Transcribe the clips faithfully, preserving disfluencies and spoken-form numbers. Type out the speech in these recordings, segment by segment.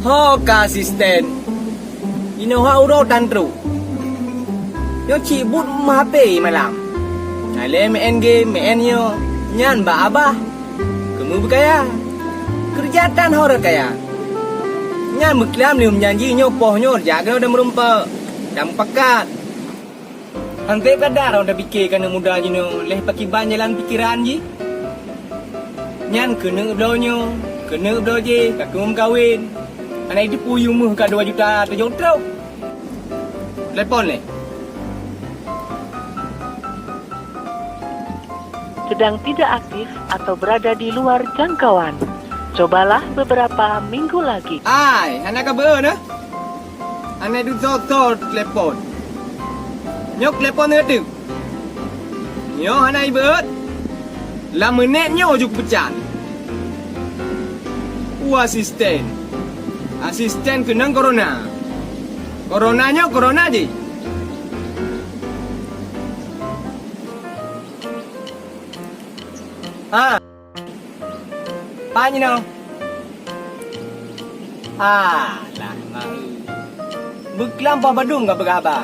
Ho ka asisten. Inoe ha uroe tan trok. Nyoe cit buet meuhapé malam. Nalé meu'en game, meu'en nyoe. Nyan bak abah. Keumeue beukaya. Keureuja tan ho rot kaya. Nyan meuklam lé meujanji nyoe poh nyoe jak keunoe dan meurumpok. Dan meupakat. Hana teupeue dah droe tapike keuneuk muda jinoe lheueh pakiban jalan pikeran jih. Nyan keuneuk bloe nyoe, keuneuk bloe jéh, ka keumeung meukawen. Hana jiteupeue yue méuh ka dua juta tujoh trok. Telepon lé. Sedang tidak aktif atau berada di luar jangkauan. Cobalah beberapa minggu lagi. Ai, hana ka beu na? Anai dudoe-doe telepon. Nyoe telepon nyoe teuk. Nyoe hana ibeuet. Lam meunet nyoe ju kupecat. Peue asisten. Asisten keunong corona. Corona nyoe corona jih. Ha. Pat jinoe? Alah, mak. Beuklam poh padum ka peugah haba.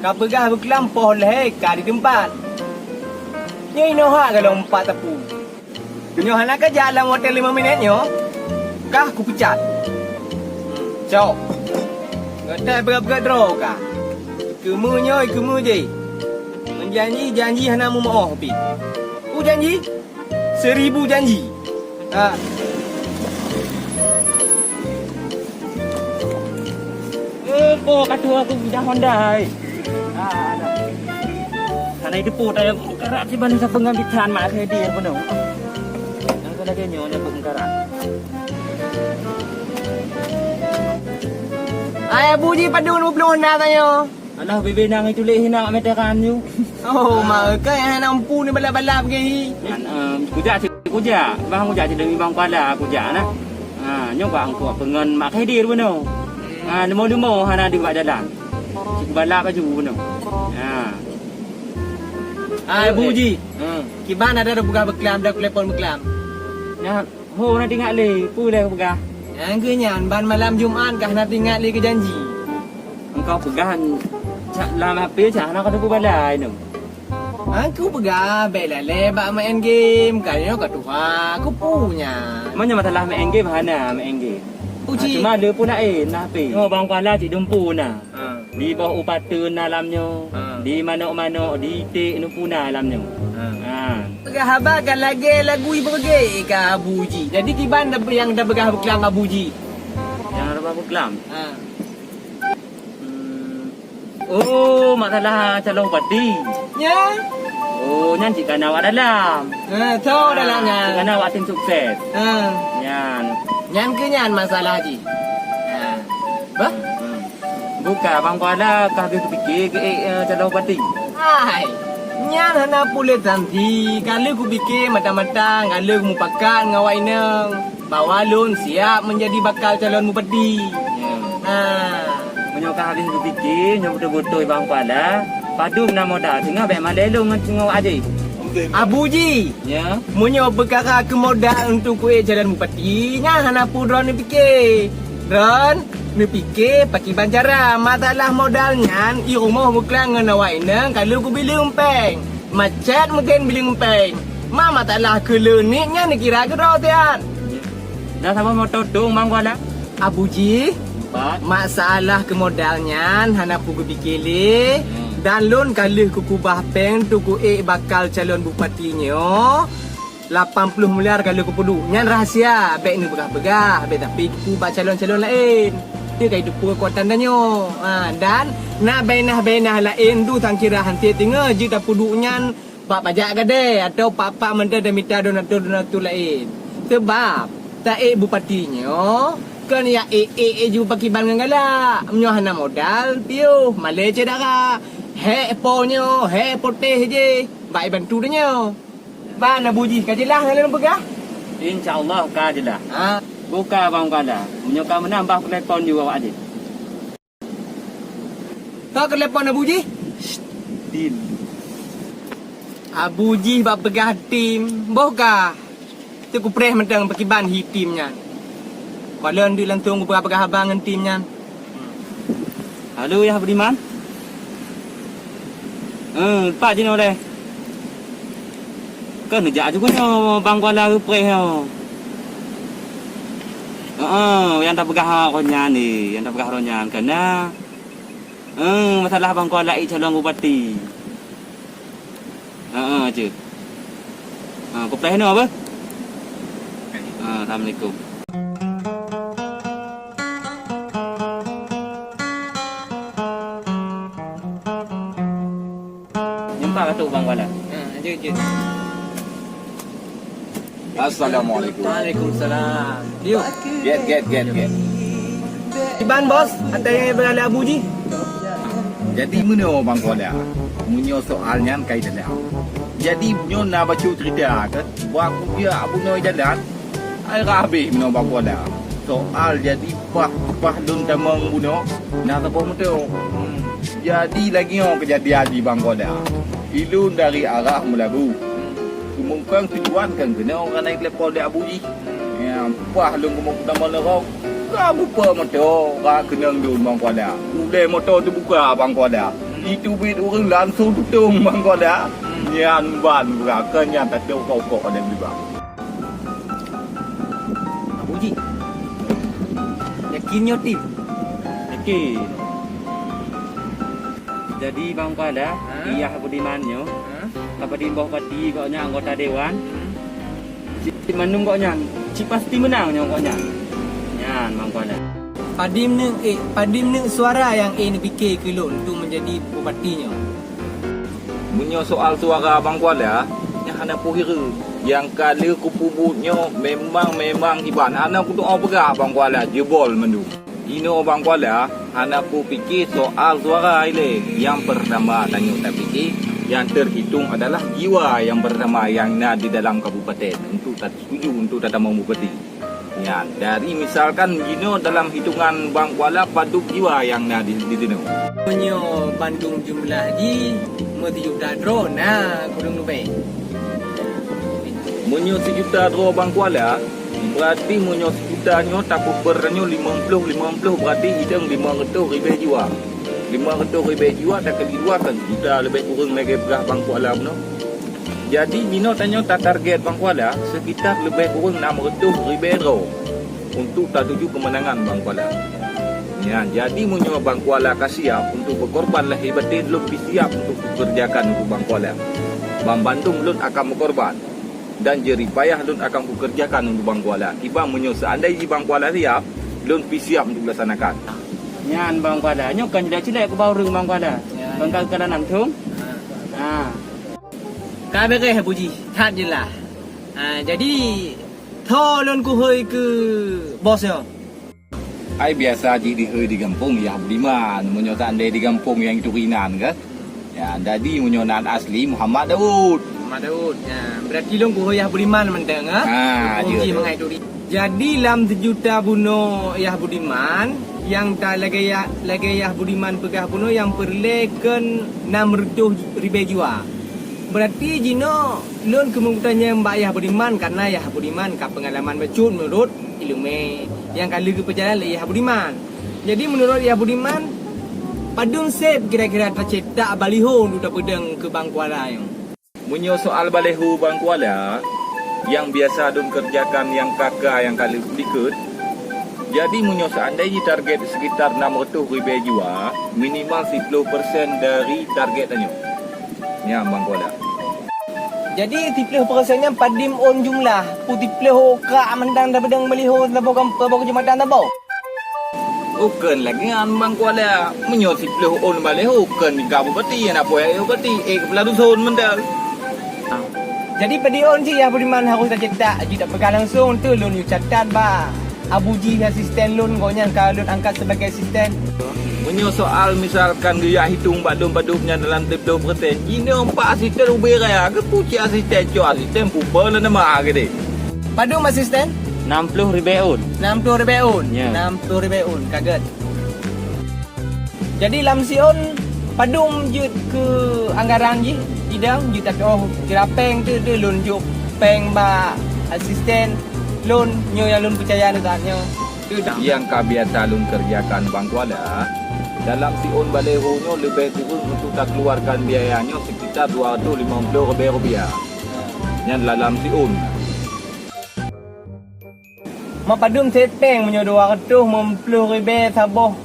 Ka peugah beuklam poh lhèe ka di teumpat. Nyoe inoe hak golom pat teupeu. Nyoe hana ka jak lam hotel lima minèt nyoe. Kah kupecat. Cok. Gata peugah-peugah droe kah. Keumeunyoe keumeujih. Meujanji, janji hana meumoh pih. Peue janji? Seribu janji. Ha. Eh, po ka tuha aku dah Honda, eh. Ah, dah. Hana itu po dah karat sih bani sapeue ngon bisan mak saya dia penuh. Yang kena dia nyonya pun karat. Ayah bunyi padum dua puluh Honda tanya. Alah, bebe nang itu leh hinak meteran yu. Oh, ma, ka yang hana mampu ni balap-balap ke hi. Nyan, em, kujak cit, kujak. Bang kujak cit demi bang kuala kujak nah. Ha, nyoe bang ku pengen mak khedir bunoe. Ha, limo-limo hana di bak jalan. Cit balap aju bunoe. Ha. Hai, Bu Ji. Hmm. Kiban ada dah peugah beuklam, dah telepon beuklam. Nyan, ho na tingak lé, peue lé peugah? Nyang keu nyan, ban malam Jumat kah na tingak lé keu janji. Engkau peugah, cak lam H P cak hana ka teupeu balai nyoe. Aku peugah, bèk lalè bak main game, ka nyoe ka tuha, aku punya. Meunyoe masalah main game, hana main game. Uji. Ah, cuma le pun laén, nah, P. Oh, bang kuala cit dumpu na. Ha. Di boh u pateuen na lam nyoe, ha, di manok-manok, di iték dumpu na lam nyoe. Ha. Ha. Peugah haba ka lagèe lagu ibeureuge ka Abu Ji. Jadi kiban da-, nyang da peugah beuklam Abu Ji? Nyang da peugah beuklam? Ha. Hmm. Oh, masalah calon bupati. Ya. Oh, nyan cit kana awak dalam. Ha, tho dalam nyan. Cit kana awak tim sukses. Ha. Nyan. Nyan keu nyan masalah jih. Ha. Bah? Hmm. Buka bang kuala kah geupike geuék, eh, calon bupati. Hai. Nyan hana puléh santi, ka lheueh kupike mata-mata, ka lheueh mupakat ngon awak inong. Bahwa lôn siap meunjadi bakal calon bupati. Ya. Ha. Meunyoe ka habéh geupike, nyoe beutôi-beutôi bang kuala, padum na modal singoh bèk malèe lôn ngon singoh aje. Abu Ji, ya, meunyoe peukara keu modal untuk kuék calon bupati, nyan hana peue droeneuh pike. Droeneuh pike pakiban cara, masalah modal nyan i rumoh beuklam ngon awak inong ka lheueh kubileung péng. Macet mungken bileung péng. Ma masalah keu leunik nyan neukira keudroe siat. Dah saboh moto dong bang kuala. Abu Ji, empat. Masalah keu modal nyan hana peue geupike lé. Hmm. Dan lôn ka lheueh kukubah péng tuku ék bakal calon bupati nyoe. Lapan ploh miliar ka lheueh kupeuduek. Nyan rahsia, bèk neupeugah-peugah, bèk tapi keu bak calon-calon laén. Dia ka itu peue kekuatan tanyoe. Ha, dan na bainah-bainah laén tu sangkira hanté teungoh jeuet tapeuduek nyan bak pajak gadée atawa pak-pak mantong tamita donatur-donatur laén. Sabab taék bupati nyoe kon jak ék-ék ju pakiban ngon galak. Meunyoe hana modal, piôh, malée cedara. Hék po nyoe, hék potéh jih, bak ibantu tanyoe. Ban Abu Ji ka jeulaih nyang lôn peugah? Insya Allah ka jeulaih. Ha. Buka bang kala. Meunyoe ka meunan bah peulepon ju awak jih. Ka keulepon Abu Ji? Tim. Abu Ji bak peugah tim. Boh ka. Teukupreh mantong pakiban hi tim nyan. Padahai deuek langsong geupeugah-peugah haba ngon tim nyan. Halo, Yah Budiman. Eh, pat jinoe deh. Kan neujak juga nyoe Bang Kuala geupreh nyoe. Heeh, nyang tapeugah roh nyan ni, nyang tapeugah roh nyan kana. Eh, masalah Bang Kuala calon bupati. Heeh, cit. Ha, kupreh nyoe apa? Ha, assalamualaikum. Jumpa Datuk Bang Kuala. Ha, jeuet, jeuet. Assalamualaikum. Waalaikumsalam. Yuk. Get, get, get, get. Iban bos, ada yang berada Abu Ji. Jadi meunoe Bang Kuala, meunyoe soal nyan kai dalam. Jadi nyoe na bacut cerita kan, waktu dia Abu Noe jalan, ai habéh meunoe Bang Kuala. Soal jadi paih-paih lôn tamong bunoe, na saboh moto. Jadi lagée nyoe keujadian di Bang Kuala. Ilôn dari arah Meulabu. Keumungkon tujuan kan keunoe ka naik level di Abu jih. Nyang paih lôn keumuk tamong lorong. Ka bupa moto ka keunong lôn Bang Kuala. Ulée moto teubuka Bang Kuala. Itu bit ureuëng langsung tutong Bang Kuala. Nyan ban beuraka nyan tateuka-uka oleh bibang. Abu Ji. Yakin nyoe tim? Yakin. Jadi Bang Kuala, ha? Yah Budiman nyoe, ha? Ka padum boh pati gobnyan anggota dewan. Hmm. Cit mandum gobnyan, cit pasti meunang nyoe gobnyan. Nyan Bang Kuala. Padum neuk, eh, padum neuk suara nyang eh neupike keu lôn untuk menjadi bupati nyoe? Meunyoe soal suara Bang Kuala, nyan hana peue hireuen. Nyang ka lheueh kupeubuet nyoe memang, memang iban hana kutu'oh peugah Bang Kuala jeubol mandum. Inoe Bang Kuala hana kupike soal suara ilée. Nyang peurtama tanyoe tapike, nyang teuhitong adalah jiwa nyang peurtama nyang na di dalam kabupaten untuk tatuju untuk tatamong bupati. Nyan, dari misalkan jinoe dalam hitongan Bang Kuala padub jiwa nyang na di, di sinoe. Meunyoe bandum jumlah jih meusijuta droe na kureueng leubeh. Meunyoe sijuta droe Bang Kuala, berarti meunyoe sijuta nyoe tapeuper nyoe limong ploh, limong ploh berarti idong limong reutôh ribée jiwa. Limong reutôh ribée jiwa takeuliwat kan sijuta leubeh kureueng lagée peugah Bang Kuala bunoe. Jadi, jinoe tanyoe tatarget Bang Kuala sekitar leubeh kureueng nam reutôh ribée droe untuk tatuju keumeunangan Bang Kuala. Nyan, jadi meunyoe Bang Kuala ka siap untuk beukorban lahé batén, lôn pih siap untuk kukeureujakan untuk Bang Kuala. Banmandum lôn akan meukorban dan jerih payah lôn akan kukeureujakan untuk Bang Kuala. Kiban meunyoe seuandai jih Bang Kuala siap, lôn pih siap untuk laksanakan. Nyan Bang Kuala, nyoe kan cilek-cilek keubah ureuëng Bang Kuala. Ya, ya. Bang ka keukalon langsung. Ha. Ka beureh Abu jih, that jeulaih. Ha, jadi, tho lôn kuhôi keu bos nyoe. Ai biasa jih dihôi di gampông Yah Budiman, meunyoe seandai di gampông nyang itu inan kan. Ya, jadi meunyoe nan asli Muhammad Daud. Muhammad Daud. Ya, berarti lôn kuhôi Yah Budiman mantong, ha? Ha, Hukum jih mangat itu. Jadi lam seujuta bunoe Yah Budiman, nyang ta lagée Yah, lagée Yah Budiman peugah bunoe nyang peureulée keu nam reutôh ribée jiwa. Berarti jinoe lôn keumeung tanyong bak Yah Budiman, karna Yah Budiman ka peungalaman bacut meunurot ileumé nyang ka lheueh geupeujalan lé Yah Budiman. Jadi meunurot Yah Budiman, padum sép kira-kira tacetak baliho untuk tapeudong keu Bang Kuala nyoe? Meunyoe soal baliho Bang Kuala, nyang biasa lôn keureujakan nyang ka-ka nyang ka lheueh likot, jadi meunyoe seandai jih target sekitar nam reutôh ribée jiwa, minimal siploh persen dari target tanyoe. Nyan Bang Kuala. Jadi siploh persen nyan padum ôn jumlah, peue siploh ôn krak mantong tapeudong baliho saboh kam-, saboh keucamatan saboh? Ukon lagée nyan Bang Kuala, meunyoe siploh ôn baliho ukon tingkat bupati, hana peue bupati, ék keupala duson mantong. Jadi padum ôn cit Yah Budiman harôh tacetak, jeuet tapeugah langsung teuh lôn yue catat bak Abu jih asisten lôn, gobnyan ka lôn angkat sibagai asisten. Meunyoe soal misalkan geujak hitong bak lôn padum nyan dalam siploh persen, jinoe empat asisten ubé raya, keupeue cit asisten, cok asisten pupa lé nama geude. Padum asisten? Nam ploh ribée ôn. Nam ploh ribée ôn. Ya. Nam ploh ribée ôn, ka gét. Jadi lam siôn padum jeuet keu anggaran jih, idang jeuet tatoh kira péng tu, tu lôn jok péng bak asisten lôn nyoe nyang lôn peucaya nyoe saat nyoe. Nyang ka biasa lôn keureujakan Bang Kuala, dalam siôn baliho nyoe leubeh kureueng untuk takeuluarkan biaya nyoe sekitar dua ratus limong ploh ribèe rupiah. Nyan dalam siôn. Ma padum sép péng meunyoe dua ratus limong ploh ribèe saboh,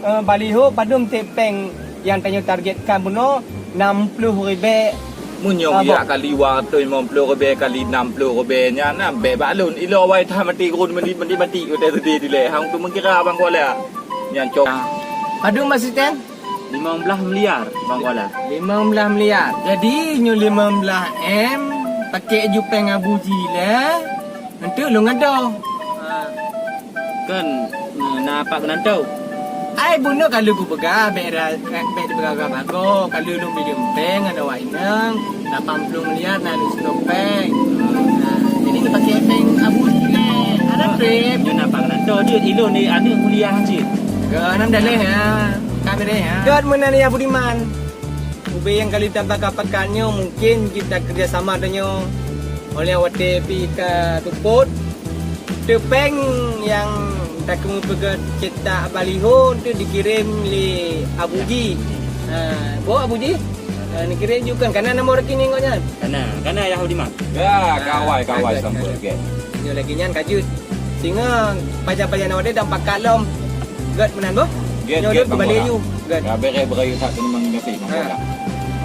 eh, baliho, padum sép péng nyang tanyoe targetkan bunoe? Nam ploh ribèe. Meunyoe saboh. Yak kali dua ratus limong ploh ribèe kali nam ploh ribèe nyan na, bèk bak lôn. Ilôn awai that maté gurôn meuti-meuti watèe seudeh dilèe. Hang tu meukira Bang Kuala. Nyan cok. Padum masiteng? Limong blaih miliar, Bang Kuala. Limong blaih miliar. Jadi, nyoe limong blaih M pakai ju péng Abu Ji lé. Nanti ulôn ngadoe. Ha. Kan, na, na apa geunantoe? Ai, bunoe kalau kupeugah, bèk ra-, bèk dipeugah-peugah bagoe. Kalau ulôn bileueng péng ngon awak inong, lapan ploh miliar na lôn seutôt péng. Ha, jadi dipakai péng Abu Ji lé. Ada trip. Nyoe na apa geunantoe, jeuet ilôn ni aneuk kuliah cit. Keunan dah leh, ya. Kami deh, ya. Jeuet meunan, ya, Budiman. Ubé nyang ka lheueh tapakat-pakat nyoe, mungkin kita kerjasama tanyoe. Oleh watèe pih ka seupôt, teupeng nyang takeumeung peugah cetak baliho tu dikirim lé Abu Ji. Ha, boh Abu Ji? Ha, dikirim ju kan, kana nomor rekening awak nyan? Kana, kana ya Abu Diman. Ya, kawai, kawai sampai, oke. Nyoe lagèe nyan ka jeuet. Singoh pajan-pajan awak deh dan pakat lom. Gèt meunan boh. Gèt, nyoe gèt, Bang Kuala. Gèt. Ya, bereh beurayeuk that teurimong kasih, Bang Kuala.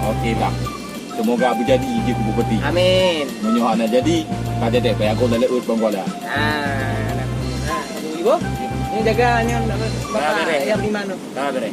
Oke lah. Semoga beujadi jih keu bupati. Amin. Meunyoe hana jadi, ka jadi payah kon laleuet Bang Kuala. Ha, nah. Ha, Abu Ibu. Ni jaga nyoe bapak bereh. Ayah di mana? Ka bereh.